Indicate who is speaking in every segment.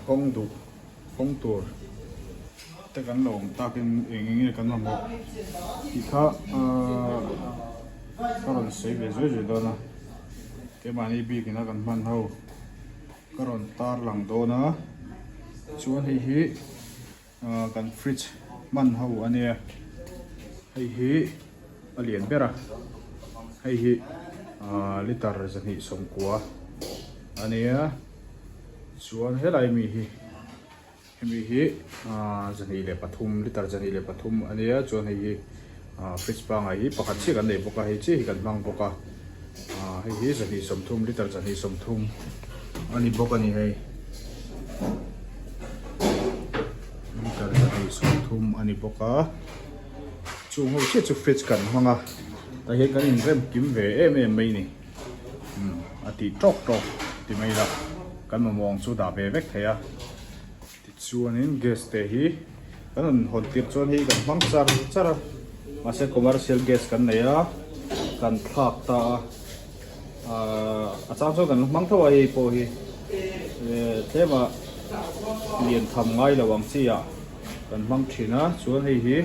Speaker 1: hawng duh hawng tur te kan lo awm takin eng eng nge kan mamawh tih kha ahh ka rawn sawi ve zuai zuai dawn a keimahni bikin a kan hman ho ka rawn tar lang dawn a chuan hei hi ahh kan fridge hman ho a nia hei hi a lian ber a hei hi ahh liter 290 a nia chuan helai mi hi hemi hi ahh 203 liter 203 a nia chuan hei hi ahh fridge pangngai hi pakhat chiah kan nei bawk a hei chiah hi kan hmang bawk a ahh hei hi 230 liter 230 a ni bawk a ni hei liter 230 a ni bawk a. Chung ho chiah chu fridge kan hmang a, tah hian kan inrem kim ve em em mai ni. Umm a tih tawk tawk ti mai ila kan mamawh ang chu dah ve vek thei a. Tichuanin gas te hi kan rawn hawn tir chuan hei kan hmang char char a, mahse commercial gas kan nei a, kan thlak ta a, ahh a chang chuan kan la hmang tho a hei pawh hi tlema lian tham ngai lo ang chi ah. Kan hmang thin a, chuan hei hi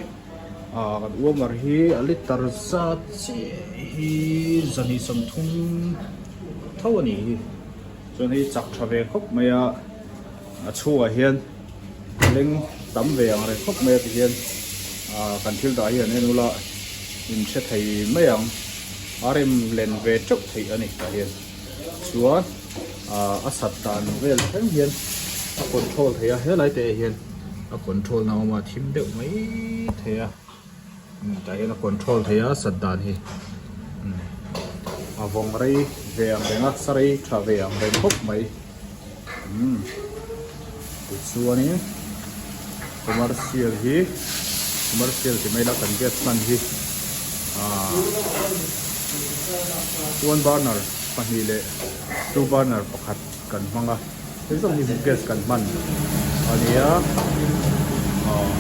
Speaker 1: ah kan warmer hi a liter zat chiah hi 230 tho a nih hi, chuan hei chak tha ve khawp mai a, a chhungah hian leng tam ve ang reng khawp mai a ti hian ah kan thil dah hi an en ula in hre thei mai ang, a rem len ve teuh theih a ni tah hian. Chuan ah a sat dan vel thleng hian a control thei a helai te ah hian a control na awm a thim deuh mai thei a tah hian a control thei a sat dan hi a vawng rei ve ang reng a sa rei tha ve ang reng khawp mai umm tichuanin commercial hi commercial ti mai la kan gas hman hi ah one burner pahnih leh two burner pakhat kan hmang a hei zawng hi gas kan hman a ni a ah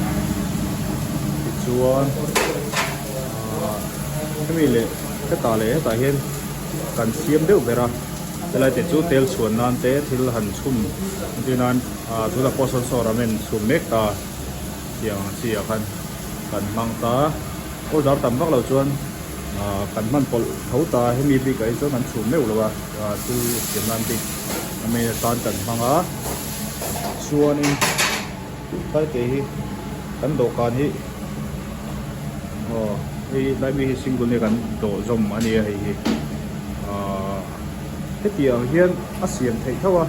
Speaker 1: tichuan ah hemi leh hetah leh hetah hian kan siam deuh ber a helai te chu tel chhuan nan te thil han chhum entir nan ah tunah pawh sawn saw ramen chhum mek ta tiang ang chi ah khan kan hmang ta order tam vak lo chuan ah kan hman pawlh tho ta hemi bik ah hi chuan kan chhum meuh lo a ah thil siam nan bik a main atan kan hmang a chuanin tlai te hi kan dawhkan hi aw hei tlai mi hi single nia kan dawh zawm a nia hei hi ah hetiang hian a siam theih tho a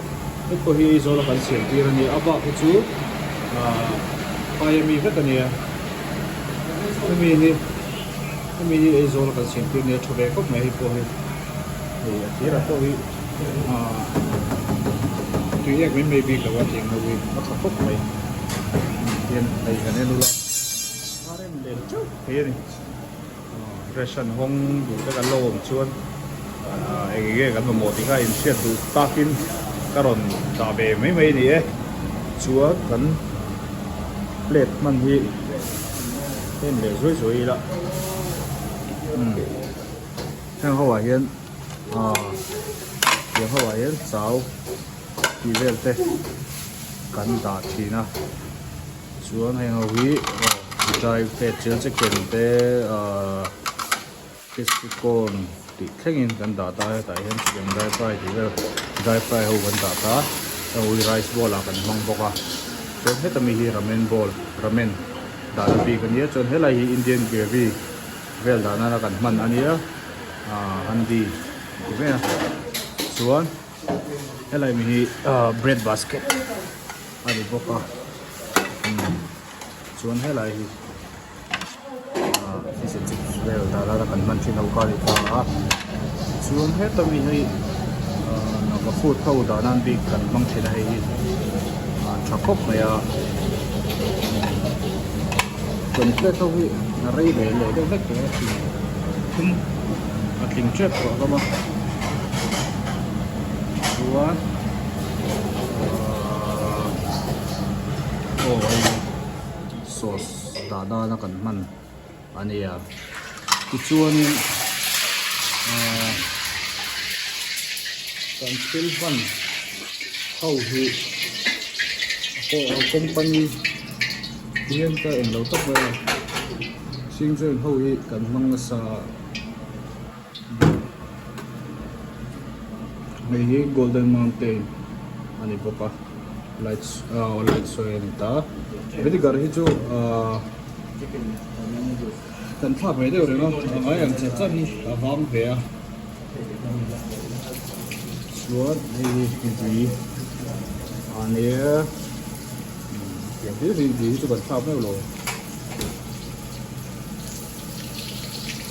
Speaker 1: hei pawh hi Aizawl a kan siam tir a nia a bak hi chu ah phai ami vek a nia hemi hi hemi hi Aizawl a kan siam tir a nia tha ve khawp mai hei pawh hi hei a tirah pawh hi ah tui ek mai mai bik lo a tiang ho hi a tha khawp mai hian hei kan en ula a rem lem teuh thei a ni. Ration hawng duh te kan lo awm chuan eng eng nge kan mamawh tih kha inhriat duh takin ka rawn dah ve mai mai a ni e. Chuan kan plate hman hi en leh zuai zuai ila umm heng ho ah hian ah tiang ho ah hian chau tih vel te kan dah thin a. Chuan heng ho hi dry fat chil chicken te ahh crispy corn tih thlengin kan dah ta a hetah hian chicken dry fry tih vel dry fry ho kan dah ta a hei rice bowl ah kan hmang bawk a chuan heta mi hi ramen bowl ramen dahna bik a nia chuan helai hi indian gravy vel dah nana kan hman a nia ahh handi ti mai a chuan helai mi hi ahh bread basket. A ni bawk a umm chuan helai hi ah fish and chips vel dah lana kan hman thin ho kha a ni ta a chuan heta mi hei ah naga food ho dah nan bik kan hmang thin a hei hi ah tha khawp mai a chuan plate ho hi a rei ve leh deuh vek tawh a thum a tling tep tawh hlawm a chuan. Aw hei sauce dah dana kan hman a nia tichuanin ahh kan thil hman ho hi. Company hian ka englo tak mai a sing joint ho hi kan hmang nasa a hei hi golden mountain a ni bawk a light aw light sawi a ni ta vinegar hi chu ahh kan thlak ve deuh reng a a ngai ang char char hi a vang ve a. Chuan hei hi tui a nia tiang hlir hi tui hi chu kan thlak meuh lo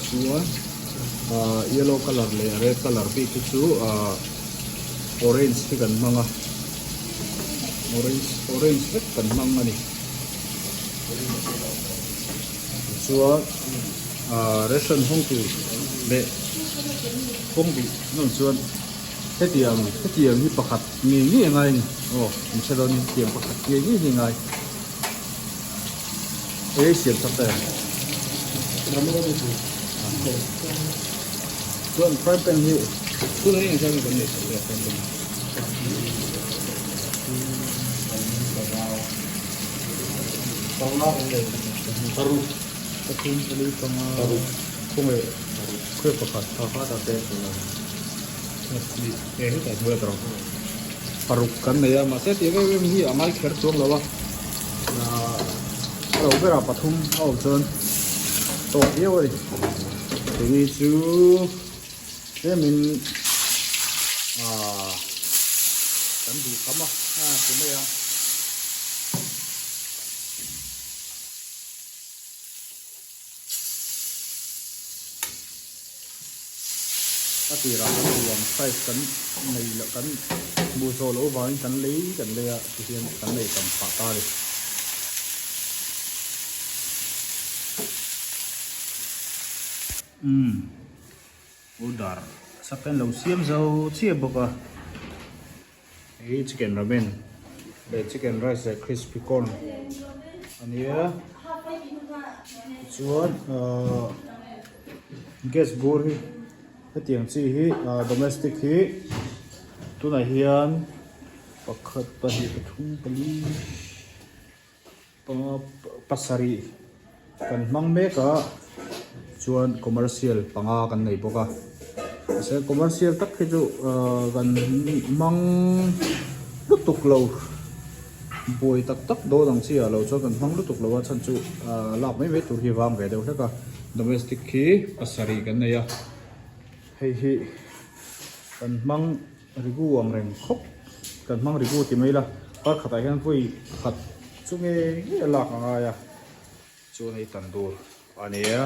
Speaker 1: chuan ah yellow colour leh red colour bik hi chu ah orange hi kan hmang a orange orange vek kan hmang a ni chuan ah ration hawng tur leh kawng bih hnuah chuan hetiang hetiang hi pakhat ngei ngei a ngai a ni aw in hre dawn in hetiang pakhat ngei ngei hi a ngai ei siam chak ta em chuan fry pan hi tunah hian engzat nge kan neih theih fry pan paruk pathum pali panga khawngaih khawi pakhat paruk kan nei a mahse tih em em hi a ngai kher chuang lo a a lo berah pathum a awm chuan tawk viau a ni keini chu tlemin ahh kan duh tam a ti mai a. A tirah kan duh ang size kan nei loh kan hmuh zawh loh vangin kan lei kan lei a tihian kan nei tam phah ta a ni. Umm order sak hian lo siam zo chiah bawk a hei chicken ramen leh chicken rice leh crispy corn a nia tichuan ahh gas bur hi hetiang chi hi ahh domestic hi tunah hian pakhat pahnih pathum pali panga pasarih kan hmang mek a chuan commercial panga kan nei bawk a mahse commercial tak hi chu ahh kan hmang lutuk lo buai tak tak dawn ang chi ah lo chuan kan hmang lutuk lo a chhan chu ahh lak mai mai tur hi vang ve deuh hlek a domestic hi pasarih kan nei a hei hi kan hmang Rigu ang reng khawp kan hmang rigu ti mai la kar khatah hian vawi khat chu nge nge a lak a ngai a chuan hei tandoor a ni a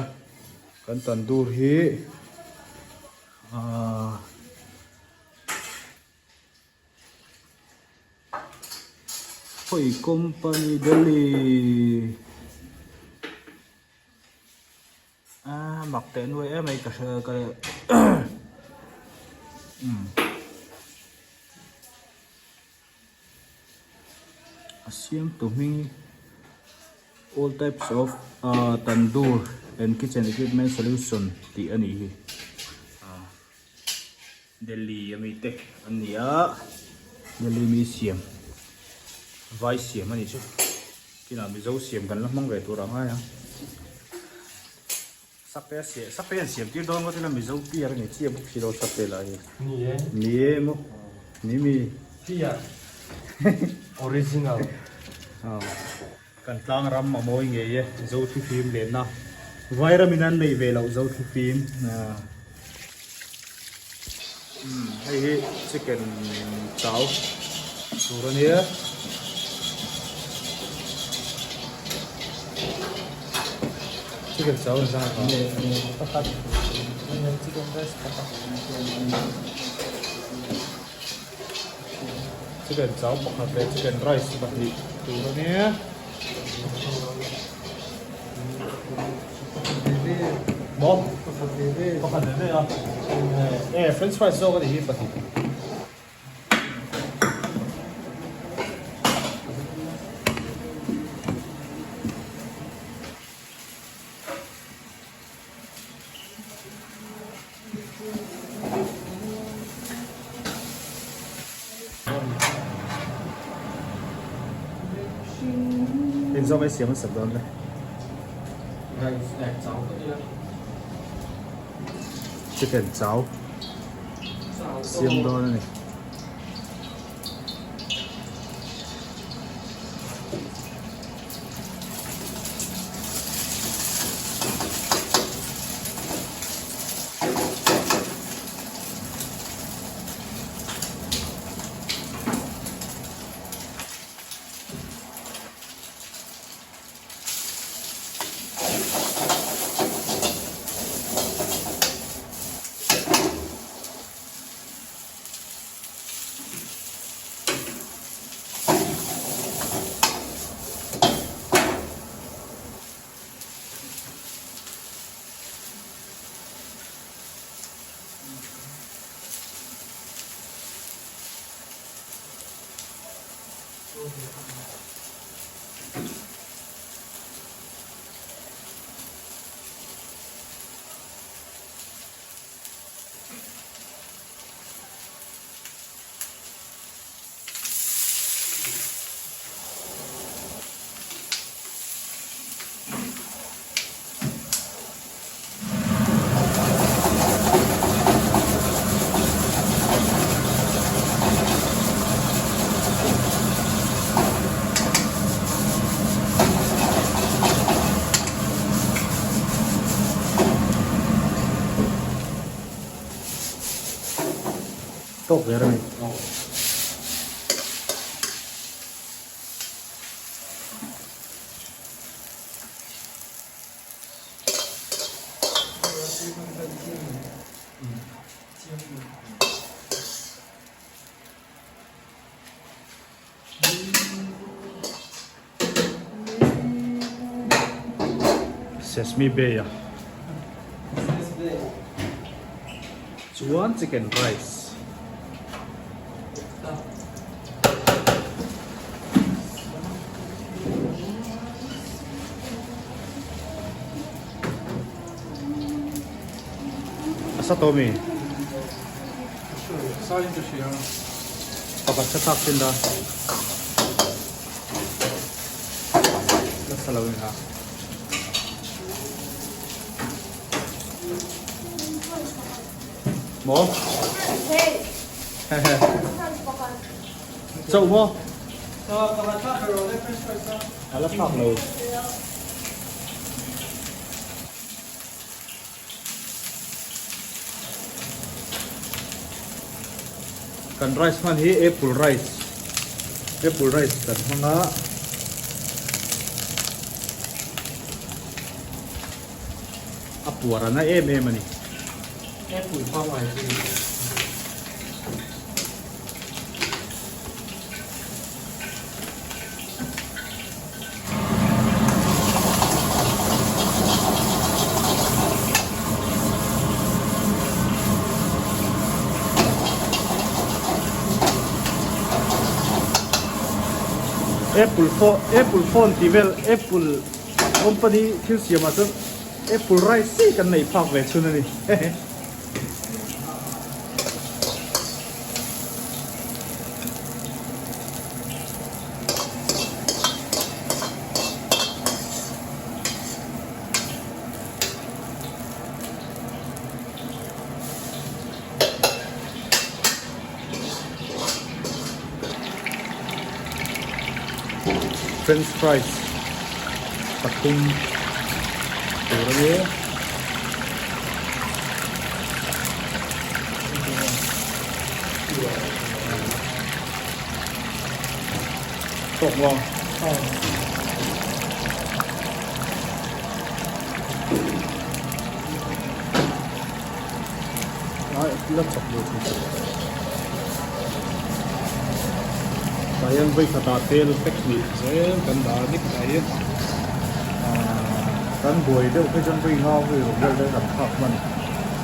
Speaker 1: kan tandoor hi ahh khawi company Delhi. A mak teh nuai em mai ka hre ka umm a siam tu hming all types of ah tandoor and kitchen equipment solution tih a nih hi ah Delhi ami te an ni a Delhi mi siam vai siam a nih chu. Kinah Mizo siam kan la hmang ve tur ang ai a. Sakte a siam, sakte an siam tir dawn ngawt ila Mizo piar a ni chiah bawk si lo sakte lah hi.
Speaker 2: Ni e.
Speaker 1: Ni e maw. Ni mi.
Speaker 2: Piar. Original.
Speaker 1: Kan tlang ram a mawi ngei e, Zo thlifim lenna. Vairam in an neih ve loh Zo thlifim. Umm hei hi chicken chau tur a nia. Chicken chau an zang a.
Speaker 2: Pakhat chicken rice pakhat.
Speaker 1: Chicken chau pakhat leh chicken rice pahnih tur a nia. Maw?
Speaker 2: Pakhat ve ve.
Speaker 1: Pakhat ve ve a. Eh, french fries zawk a nih hi pahnih. Eng zawk ei siam a sak dawn le? Chicken chow siam dawn a ni. Tawk ber a ni. Sesame Bay a chuan chicken rice a sa tawh mi pakhat sa thlak thin da nasa lo in ha maw chauh maw a la thlak lo. Kan rice hman hi apple rice apple rice kan hmang a a puar a na em em a ni.
Speaker 2: Apple pangngai chu ni.
Speaker 1: Apple phone apple phone tih vel apple company thil siamah chuan apple rice chi kan neih phak ve chhun a ni. French fries pathum tur a ni. Tawk maw? Ai la chawp lo thei tawh. Tah hian vawi khatah tel pack hnih zel kan dah a nik mai. Kan buai deuh phei chuan vawi nga vawi ruk vel te kan thlak hman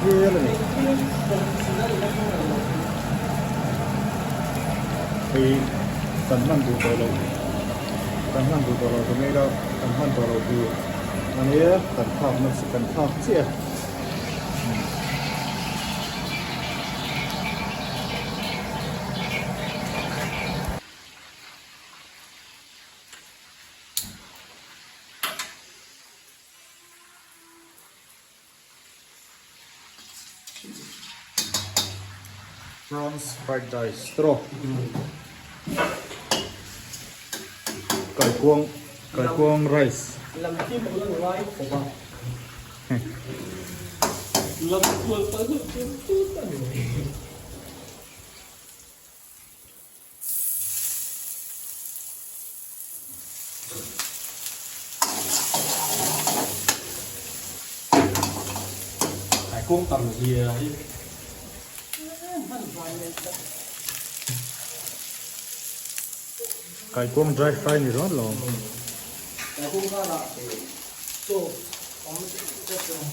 Speaker 1: hial a ni. Hei kan hman duh tawh loh kan hman duh tawh loh tur mai ila kan hman tawh loh tur a nia kan thlak nasa kan thlak chiah a. Prawns fried rice tawh. Kaikuang kaikuang rice.
Speaker 2: Lam khi pawh la ngai khawp a. Lam kual pah deuh tut tut a ni mai. Kaikuang tam zia hi.
Speaker 1: Kaikuang dry fry ni ringawt lo.
Speaker 2: Kaikuang karah chaw awm teuh teuh.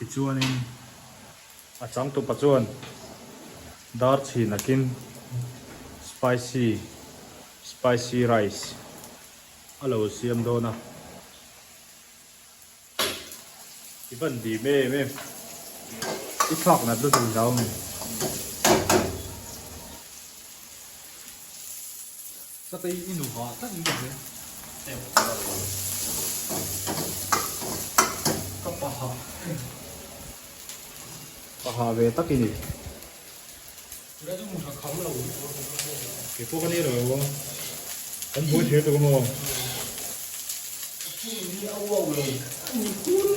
Speaker 1: Tichuanin a changtupa chuan dar chhin akin spicy spicy rice a lo siam dawn a. I van dim em em. I thlak nat lutuk zau mai.
Speaker 2: Satei i nu ha tlat in ka hria. Ka paha.
Speaker 1: Paha ve tak i ni.
Speaker 2: Tuna chu mu tha kham lo.
Speaker 1: Kei pawh ka ni lo emaw. Kan buai thei tuk emaw.
Speaker 2: Ka phone hi a uau lo. A ni kur.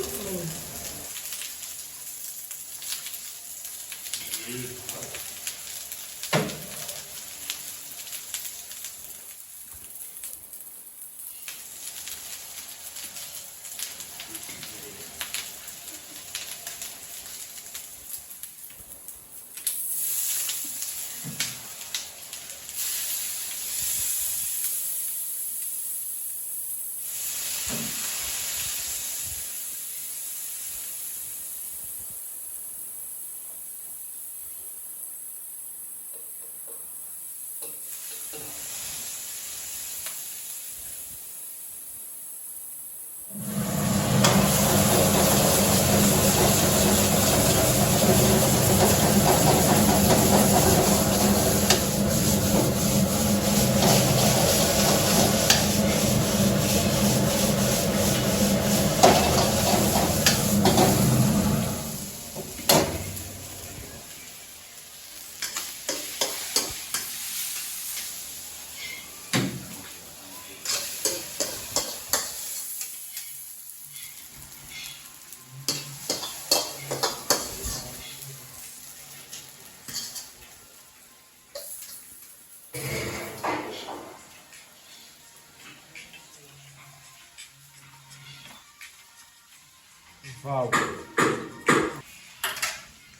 Speaker 1: Wow.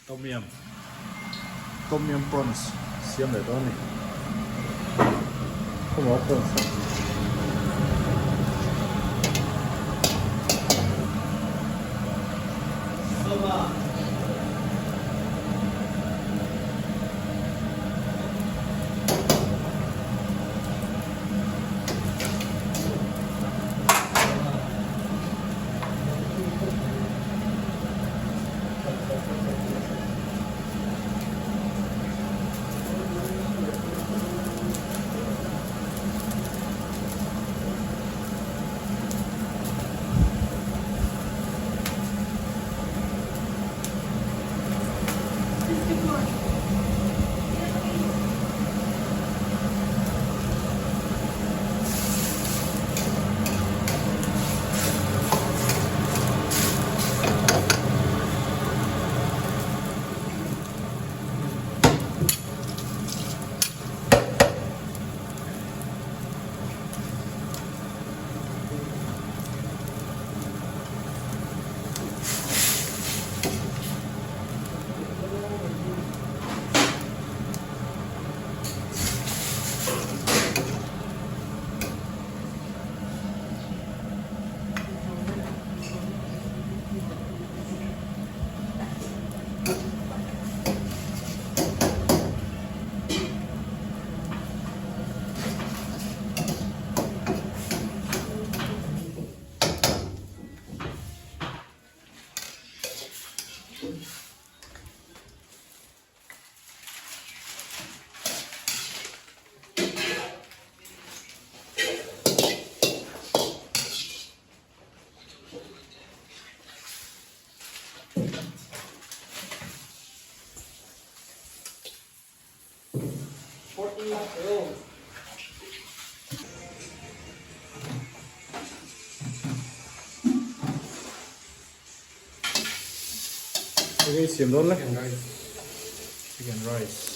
Speaker 1: Tom yum. Tom yum prawns siam leh dawn a ni. Khawmaw prawns. Enge i siam dawn le? Chicken rice. Chicken rice.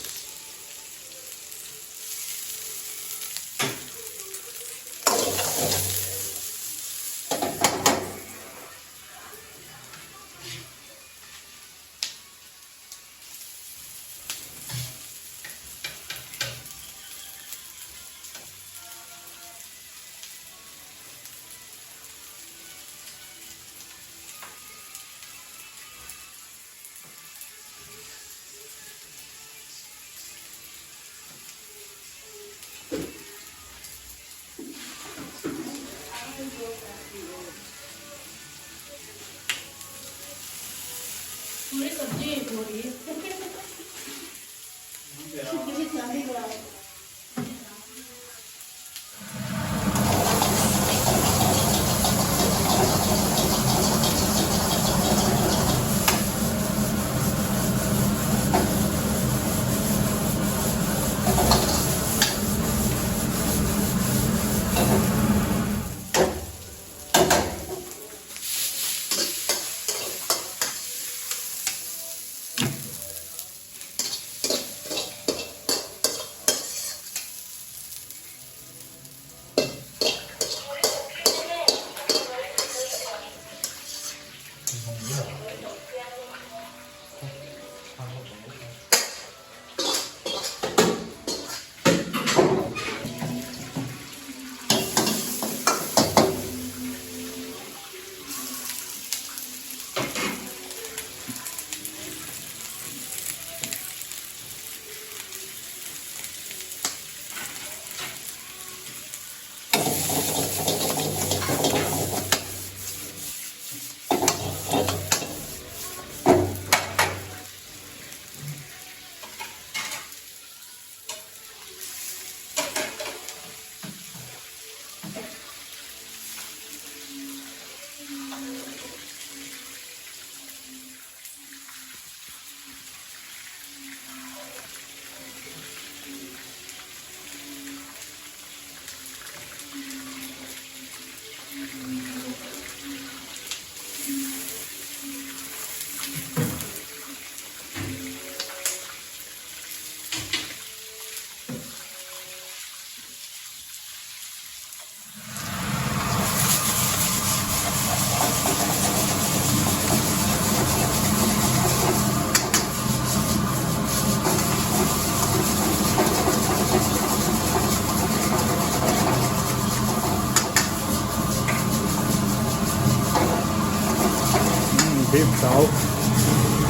Speaker 1: Beef chau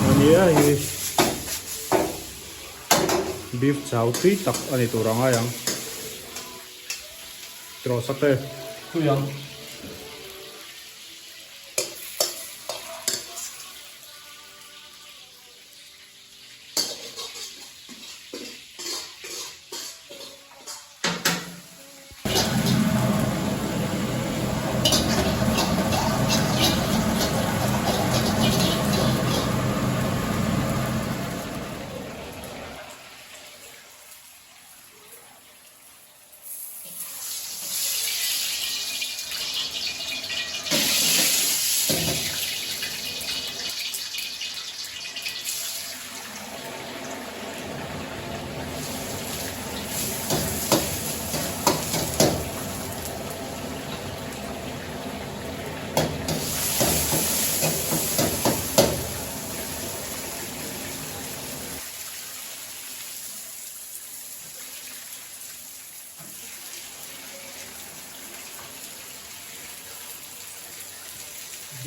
Speaker 1: a nia hei beef chau tui tak a ni tur a ngai ang. Tiraw sak e.
Speaker 2: Tui ang.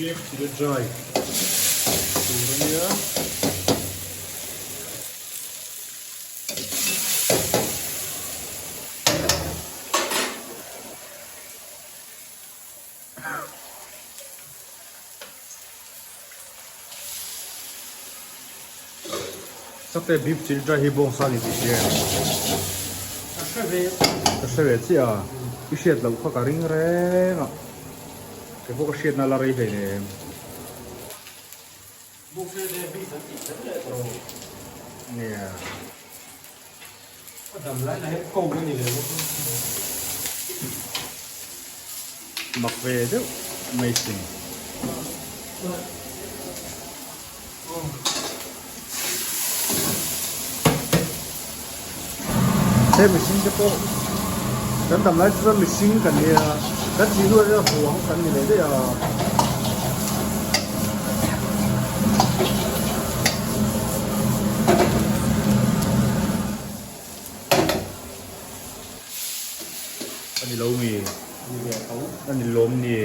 Speaker 1: Beef chilli dry tur a nia. Sakte beef chilli dry hi bawngsa ni tih hria em?
Speaker 2: Ka hre ve.
Speaker 1: Ka hre ve chiah a, i hriat loh kha ka ring reng a, kei pawh ka hriatna la rei hlei nem.
Speaker 2: Bawngsa te beef an tih kher leh tawh.
Speaker 1: Nia.
Speaker 2: A dam lai na hian ko a ni leh bawk a.
Speaker 1: Mak ve deuh mai sin. He mihring te pawh kan dam lai chu chuan mihring kan nia kan thih hnuah hian huang kan ni leh daih a. A ni lo mi? A ni lawm ni?